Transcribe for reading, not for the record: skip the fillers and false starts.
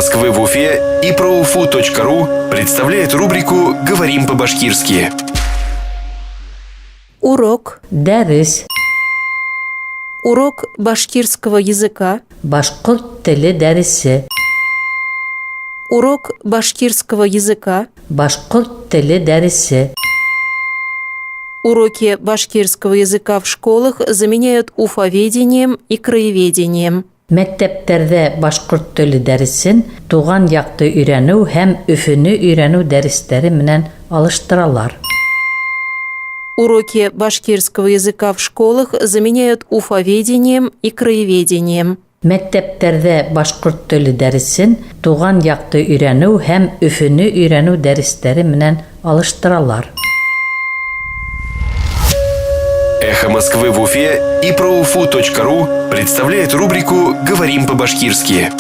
Москвы в Уфе и проуфу.ру представляет рубрику «Говорим по-башкирски». Урок. Дәрес. Урок башкирского языка. Башҡорт теле дәресе. Урок башкирского языка. Башҡорт теле дәресе. Уроки башкирского языка в школах заменяют уфоведением и краеведением. Мәктәптәрҙә башҡорт теле дәресен туған яҡты өйрәнеү һәм Өфөнө өйрәнеү дәрестәре менән алыштыралар. Уроки башкирского языка в школах заменяют уфоведением и краеведением. Мәктәптәрҙә башҡорт теле дәресен туған яҡты өйрәнеү һәм Өфөнө өйрәнеү дәрестәре менән алыштыралар. «Эхо Москвы в Уфе» и проуфу.ру представляет рубрику «Говорим по-башкирски».